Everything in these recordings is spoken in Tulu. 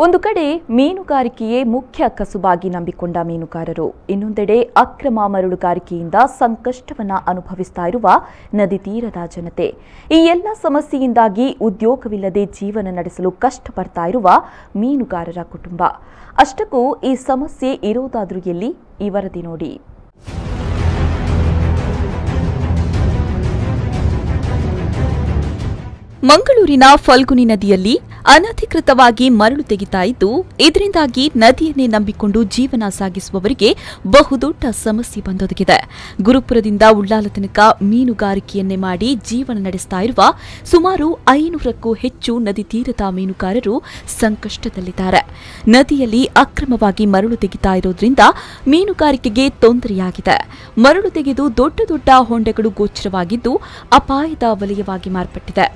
ಒಂದು ಕಡೆ ಮೀನುಗಾರಿಕೆಯೇ ಮುಖ್ಯ ಕಸುಬಾಗಿ ನಂಬಿಕೊಂಡ ಮೀನುಗಾರರು, ಇನ್ನೊಂದೆಡೆ ಅಕ್ರಮ ಮರಳುಗಾರಿಕೆಯಿಂದ ಸಂಕಷ್ಟವನ್ನು ಅನುಭವಿಸ್ತಾ ಇರುವ ನದಿ ತೀರದ ಜನತೆ. ಈ ಎಲ್ಲ ಸಮಸ್ಯೆಯಿಂದಾಗಿ ಉದ್ಯೋಗವಿಲ್ಲದೆ ಜೀವನ ನಡೆಸಲು ಕಷ್ಟಪಡ್ತಾ ಇರುವ ಮೀನುಗಾರರ ಕುಟುಂಬ. ಅಷ್ಟಕ್ಕೂ ಈ ಸಮಸ್ಯೆ ಇರೋದಾದ್ರೂ ಎಲ್ಲಿ? ಈ ವರದಿ ನೋಡಿ. ಮಂಗಳೂರಿನ ಫಲ್ಗುಣಿ ನದಿಯಲ್ಲಿ ಅನಧಿಕೃತವಾಗಿ ಮರಳು ತೆಗಿತಾ ಇದ್ದು, ಇದರಿಂದಾಗಿ ನದಿಯನ್ನೇ ನಂಬಿಕೊಂಡು ಜೀವನ ಸಾಗಿಸುವವರಿಗೆ ಬಹುದೊಡ್ಡ ಸಮಸ್ಯೆ ಬಂದೊದಗಿದೆ. ಗುರುಪುರದಿಂದ ಉಳ್ಳಾಲ ತನಕ ಮೀನುಗಾರಿಕೆಯನ್ನೇ ಮಾಡಿ ಜೀವನ ನಡೆಸ್ತಾ ಇರುವ ಸುಮಾರು 500ಕ್ಕೂ ಹೆಚ್ಚು ನದಿ ತೀರದ ಮೀನುಗಾರರು ಸಂಕಷ್ಟದಲ್ಲಿದ್ದಾರೆ. ನದಿಯಲ್ಲಿ ಅಕ್ರಮವಾಗಿ ಮರಳು ತೆಗಿತಾ ಇರೋದ್ರಿಂದ ಮೀನುಗಾರಿಕೆಗೆ ತೊಂದರೆಯಾಗಿದೆ. ಮರಳು ತೆಗೆದು ದೊಡ್ಡ ದೊಡ್ಡ ಹೊಂಡೆಗಳು ಗೋಚರವಾಗಿದ್ದು ಅಪಾಯದ ವಲಯವಾಗಿ ಮಾರ್ಪಟ್ಟಿದೆ.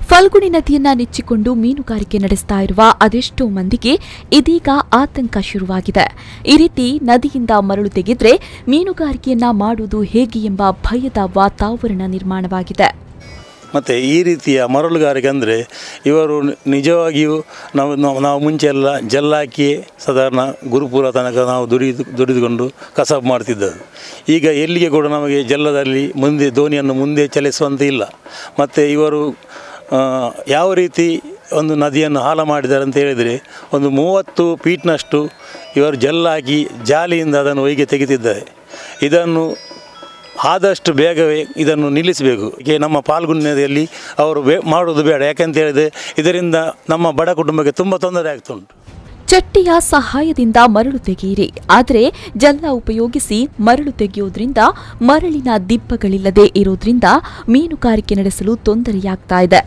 ಫಲ್ಗುಣಿ ನದಿಯನ್ನ ನೆಚ್ಚಿಕೊಂಡು ಮೀನುಗಾರಿಕೆ ನಡೆಸ್ತಾ ಇರುವ ಅದೆಷ್ಟೋ ಮಂದಿಗೆ ಇದೀಗ ಆತಂಕ ಶುರುವಾಗಿದೆ. ಈ ರೀತಿ ನದಿಯಿಂದ ಮರಳು ತೆಗೆದ್ರೆ ಮೀನುಗಾರಿಕೆಯನ್ನ ಮಾಡುವುದು ಹೇಗೆ ಎಂಬ ಭಯದ ವಾತಾವರಣ ನಿರ್ಮಾಣವಾಗಿದೆ. ಮತ್ತು ಈ ರೀತಿಯ ಮರಳುಗಾರಿಕೆ ಅಂದರೆ ಇವರು ನಿಜವಾಗಿಯೂ ನಾವು ಮುಂಚೆ ಎಲ್ಲ ಜಲ್ಲಾಕಿಯೇ ಸಾಧಾರಣ ಗುರುಪುರ ತನಕ ನಾವು ದುಡಿದುಕೊಂಡು ಕಸಬು ಮಾಡ್ತಿದ್ದದ್ದು. ಈಗ ಎಲ್ಲಿಗೆ ಕೂಡ ನಮಗೆ ಜಲ್ಲದಲ್ಲಿ ಮುಂದೆ ದೋಣಿಯನ್ನು ಮುಂದೆ ಚಲಿಸುವಂತೆ ಇಲ್ಲ. ಮತ್ತು ಇವರು ಯಾವ ರೀತಿ ಒಂದು ನದಿಯನ್ನು ಹಾಳು ಮಾಡಿದ್ದಾರೆ ಅಂತ ಹೇಳಿದರೆ, ಒಂದು 30 ಫೀಟ್ನಷ್ಟು ಇವರು ಜಲ್ಲಾಕಿ ಜಾಲಿಯಿಂದ ಅದನ್ನು ಒಯ್ಗೆ ತೆಗೆದಿದ್ದಾರೆ. ಇದನ್ನು ಆದಷ್ಟು ಬೇಗವೇ ಇದನ್ನು ನಿಲ್ಲಿಸಬೇಕು. ಹೀಗೆ ನಮ್ಮ ಫಾಲ್ಗುಣಿ ನದಿಯಲ್ಲಿ ಅವರು ಮಾಡುವುದು ಬೇಡ. ಯಾಕೆಂತ ಹೇಳಿದರೆ ಇದರಿಂದ ನಮ್ಮ ಬಡ ಕುಟುಂಬಕ್ಕೆ ತುಂಬ ತೊಂದರೆ ಆಗ್ತುಂಟು. ಚಟ್ಟಿಯ ಸಹಾಯದಿಂದ ಮರಳು ತೆಗೆಯಿರಿ, ಆದರೆ ಜಲ್ಲ ಉಪಯೋಗಿಸಿ ಮರಳು ತೆಗೆಯೋದ್ರಿಂದ ಮರಳಿನ ದಿಬ್ಬಗಳಿಲ್ಲದೆ ಇರೋದ್ರಿಂದ ಮೀನುಗಾರಿಕೆ ನಡೆಸಲು ತೊಂದರೆಯಾಗ್ತಾ ಇದೆ.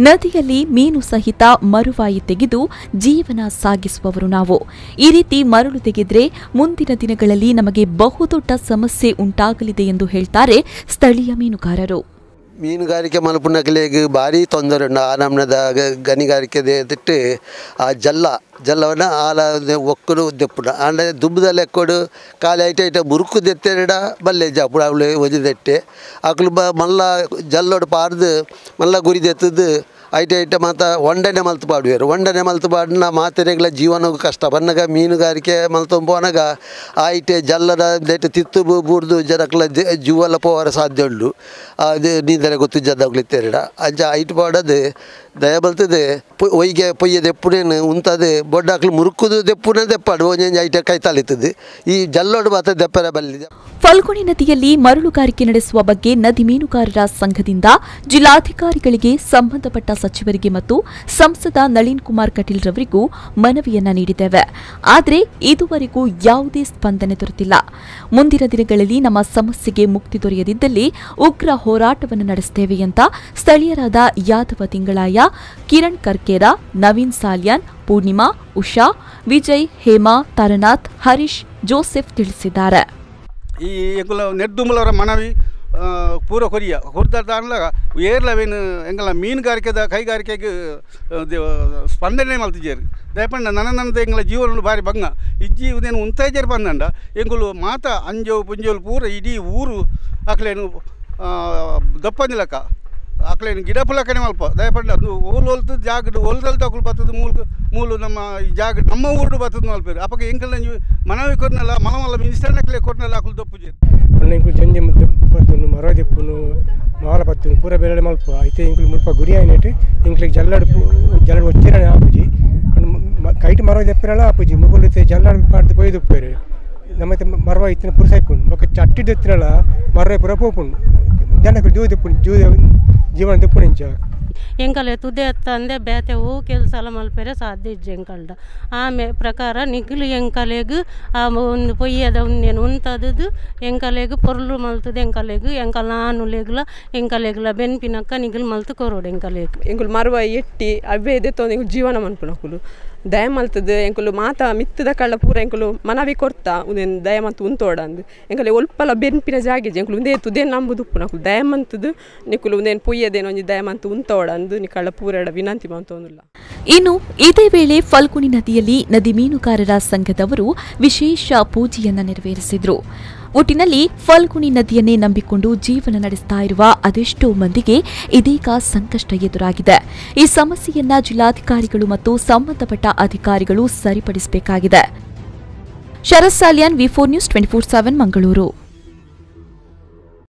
ನದಿಯಲ್ಲಿ ಮೀನು ಸಹಿತ ಮರುವಾಯಿ ತೆಗೆದು ಜೀವನ ಸಾಗಿಸುವವರು ನಾವು. ಈ ರೀತಿ ಮರಳು ತೆಗೆದ್ರೆ ಮುಂದಿನ ದಿನಗಳಲ್ಲಿ ನಮಗೆ ಬಹುದೊಡ್ಡ ಸಮಸ್ಯೆ ಉಂಟಾಗಲಿದೆ ಎಂದು ಹೇಳ್ತಾರೆ ಸ್ಥಳೀಯ ಮೀನುಗಾರರು. ಮೀನುಗಾರಿಕೆ ಮಲ್ಪುನಕಲೆಗ್ ಭಾರಿ ತೊಂದರೆ ಉಂಡು. ಆ ನಮ್ಮದ ಗಣಿಗಾರಿಕೆ ದಿಟ್ಟು ಆ ಜಲ್ಲವನ್ನು ಆಲ ಒಕ್ಕಲು ದೆಪ್ಪುನ ಆಂಡ ದುಬ್ಬದ ಲೆಕ್ಕೊಡು ಖಾಲಿ ಐಟ ಐಟ ಮುರುಕು ದೆತ್ತೆರಡ ಬಲ್ಲೆ ಜಾಪುಡ ಅವಳು ಒಂಜಿ ದೆಟ್ಟೆ ಅಕುಲು ಮಲ್ಲ ಜಲ್ಲೋಡು ಪಾರ್ದು ಮಲ್ಲ ಗುರಿ ದೆತ್ತದು ಐಟ ಐಟ ಮಾತ ಒಂಡನೆ ಮಲ್ತು ಪಾಡುವೆರು. ಒಂಡನೆ ಮಲ್ತು ಪಾಡಿನ ಮಾತೆರೆಗಳ ಜೀವನಕ್ಕೂ ಕಷ್ಟ ಬನ್ನಗ ಮೀನುಗಾರಿಕೆ ಮಲ್ತೊಂಬೋನಗ ಐಟೆ ಜಲ್ಲದ ದೆಟ್ಟು ತಿತ್ತು ಬೂರ್ದು ಜನಕ್ಲ ಜೀವಲ್ಲ ಪೋವರ ಸಾಧ್ಯ ಉಂಡು. ಅದು ನೀಂದರೆ ಗೊತ್ತು ಜದ್ದಗ್ಲಿತ್ತೆರಡ ಅಂಚ ಐಟ್ ಪಾಡದು ದಯ ಬಲ್ತದೆ ಒಯ್ಗೆ ಪೊಯ್ಯ ದೆಪ್ಪುನೇನು ಉಂತದೆ ಬೊಡ್ಡಾಕ್ಲು ಮುರುಕುದು ದೆಪ್ಪುನೇ ದೆಪ್ಪಾಡು ಒಂಜೊಂಜಿ ಐಟ ಕೈ ತಲಿತದೆ ಈ ಜಲ್ಲೋಡು ಮಾತ್ರ ದೆಪ್ಪರೆ ಬಲ್ಲಿದೆ. ಫಲ್ಗುಣಿ ನದಿಯಲ್ಲಿ ಮರಳುಗಾರಿಕೆ ನಡೆಸುವ ಬಗ್ಗೆ ನದಿ ಮೀನುಗಾರರ ಸಂಘದಿಂದ ಜಿಲ್ಲಾಧಿಕಾರಿಗಳಿಗೆ, ಸಂಬಂಧಪಟ್ಟ ಸಚಿವರಿಗೆ ಮತ್ತು ಸಂಸದ ನಳಿನ್ ಕುಮಾರ್ ಕಟೀಲ್ ರವರಿಗೂ ಮನವಿಯನ್ನ ನೀಡಿದ್ದೇವೆ. ಆದರೆ ಇದುವರೆಗೂ ಯಾವುದೇ ಸ್ಪಂದನೆ ದೊರೆತಿಲ್ಲ. ಮುಂದಿನ ದಿನಗಳಲ್ಲಿ ನಮ್ಮ ಸಮಸ್ಯೆಗೆ ಮುಕ್ತಿ ದೊರೆಯದಿದ್ದಲ್ಲಿ ಉಗ್ರ ಹೋರಾಟವನ್ನು ನಡೆಸುತ್ತೇವೆ ಅಂತ ಸ್ಥಳೀಯರಾದ ಯಾದವ ತಿಂಗಳಾಯ, ಕಿರಣ್ ಕರ್ಕೇರ, ನವೀನ್ ಸಾಲ್ಯಾನ್, ಪೂರ್ಣಿಮಾ, ಉಷಾ, ವಿಜಯ್, ಹೇಮಾ, ತಾರನಾಥ್, ಹರೀಶ್, ಜೋಸೆಫ್ ತಿಳಿಸಿದ್ದಾರೆ. ಈ ಎಂಕುಲ ನೆಡ್ದುಂಬಲವರ ಮನವಿ ಪೂರ ಕೊರಿಯ ಕೊರ್ದಾಂಡ್ಲ ಏರ್ಲವೇನು ಎಂಕಲ ಮೀನುಗಾರಿಕೆದ ಕೈಗಾರಿಕೆಗೆ ಸ್ಪಂದನೆ ಮಲ್ತಿಜೇರು. ದಯಪಂಡ ನನ್ನ ನನ್ನದ ಎಂಗಳ ಜೀವನ ಭಾರಿ ಭಂಗ ಇಜ್ಜಿ ಉದೇನು ಉಂತಾಯ್ಜೇರು ಬಂದಂಡ ಎಂಕುಲು ಮಾತ ಅಂಜೋವು ಪುಂಜೋಲು ಪೂರ ಇಡೀ ಊರು ಅಕ್ಲೇನು ದಪ್ಪಂದಿಲಕ್ಕ ಅಕ್ಲೇನು ಗಿಡ ಪುಲಕನೆ ಮಲ್ಪ. ದಯಪಂಡ ಅದು ಓಲ್ ಹೋಲ್ತು ಜಾಗಡ್ ಒಲ್ದಲ್ ತಕುಲು ಬತ್ತದ ಮೂಲು ನಮ್ಮ ಈ ಜಾಗ ನಮ್ಮ ಊರು ಬತ್ತದ ಮಲ್ಪೇರು. ಅಪ್ಪಗೆ ಎಂಕಲ್ನ ಮನವಿ ಕೊರ್ನಲ್ಲ ಮಲ ಮಲ್ಲ ಮಿನಿಸ್ಟರ್ನಕ್ಲೆ ಕೊರ್ನಲ್ಲ ಅಕುಲು ದಪ್ಪುಜೇರು. ಎಂಕುಲು ಜಂಜೆ ಪತ್ತುನು ಮರ ದೆಪ್ಪುನು ಮಾಲ ಪತ್ತುನು ಪೂರ ಬೇರೆ ಮಲ್ಪ ಐತೆ ಎಂಕುಲು ಮುಲ್ಪ ಗುರಿ ಆಯ್ನೆಟ್ ಎಂಕ್ಲಿಗೆ ಜಲ್ಲಡು ಜಲ್ಲಡು ಒಚ್ಚಿರನೆ ಆಪುಜಿ ಕೈಟ್ ಮರ ದೆಪ್ಪರಲ್ಲ ಆಪುಜಿ ಮುಗುಲು ಜಲ್ಲಡು ಪಾಡ್ದು ಪೊಯ್ದುಪ್ಪೇರು ನಮ್ಮತ್ತೆ ಮರವ ಇತ್ತಿನ ಪುರ ಸಾಯ್ಪುಂಡು ಬೊಕ್ಕ ಚಟ್ಟಿ ದೆತ್ತಿನಲ್ಲ ಮರವ ಪೂರ ಪೋಪುಂಡು ಜನಕ್ಕಲು ಜೀವ ದೆಪ್ಪುಂಡು ಜೀವ ಜೀವನ ದೆಪ್ಪುಂಡು ಇಂಚ. ಎಂಕಲೆ ತುದೆ ತಂದೆ ಬೇತೆ ಹೂ ಕೆಲಸ ಎಲ್ಲ ಮಲ್ಪೆರೆ ಸಾಧ್ಯ ಇಜ್ಜೆ ಎಂಕಲ್ಡ. ಆಮೆ ಪ್ರಕಾರ ನಿಗ್ಲು ಎಂಕಲೆಗ್ ಆ ಒಂದು ಪೊಯ್ಯದ ಉಂದೇನು ಉಂತದ್ದು ಎಂಕಲೆಗ್ ಪೊರ್ಲು ಮಲ್ತದೆ ಎಂಕಲೆಗ್ ಎಂಕಲ್ ನಾನುಲೆಗ್ಲ ಎಂಕಲೆಗ್ಲ ಬೆನ್ಪಿನಕ್ಕ ನಿಗ್ಲು ಮಲ್ತು ಕೊರೋಡು ಎಂಕಲೆಗ್. ಎಂಕುಲು ಮರುವ ಎಟ್ಟಿ ಅವೇ ದೆತ್ತೊಂದು ಎಂಕುಲು ಜೀವನ ಮನ್ಪುನಕುಲು ದಯ ಮಲ್ತದೆ ಎಂಕುಲು ಮಾತ ಮಿತ್ತದ ಕಳ್ಳ ಪೂರ ಎಂಕುಲು ಮನವಿ ಕೊರ್ತಾ ಉಂದೇನು ದಯ ಮಂತು ಉಂತೋಡಂದು ಎಂಕಲೆ ಒಲ್ಪಲ ಬೆನ್ಪಿನ ಜಾಗೆ ಎಂಕುಲು ಉಂದೇ ತುದೇನು ನಂಬುದು ಉಪ್ಪುನಕುಲು ದಯ ಮಂತದು ನಿಕುಲು ಉಂದೇನು ಪೊಯ್ಯದೇನು ಒಂಜಿ ದಯ ಮಂತು ಉಂತೋಡಂದು ನಿಕಳ್ಳ ಪೂರ ವಿನಂತಿ ಮಂತೊಂದುಲ್ಲ. ಇನ್ನು ಇದೇ ವೇಳೆ ಫಲ್ಗುಣಿ ನದಿಯಲ್ಲಿ ನದಿ ಮೀನುಗಾರರ ಸಂಘದವರು ವಿಶೇಷ ಪೂಜೆಯನ್ನು ನೆರವೇರಿಸಿದರು. ಒಟ್ಟಿನಲ್ಲಿ ಫಲ್ಗುಣಿ ನದಿಯನ್ನೇ ನಂಬಿಕೊಂಡು ಜೀವನ ನಡೆಸ್ತಾ ಇರುವ ಅದೆಷ್ಟೋ ಮಂದಿಗೆ ಇದೀಗ ಸಂಕಷ್ಟ ಎದುರಾಗಿದೆ. ಈ ಸಮಸ್ಯೆಯನ್ನ ಜಿಲ್ಲಾಧಿಕಾರಿಗಳು ಮತ್ತು ಸಂಬಂಧಪಟ್ಟ ಅಧಿಕಾರಿಗಳು ಸರಿಪಡಿಸಬೇಕಾಗಿದೆ. Sharath Salian, V4 news 24/7, Mangaluru.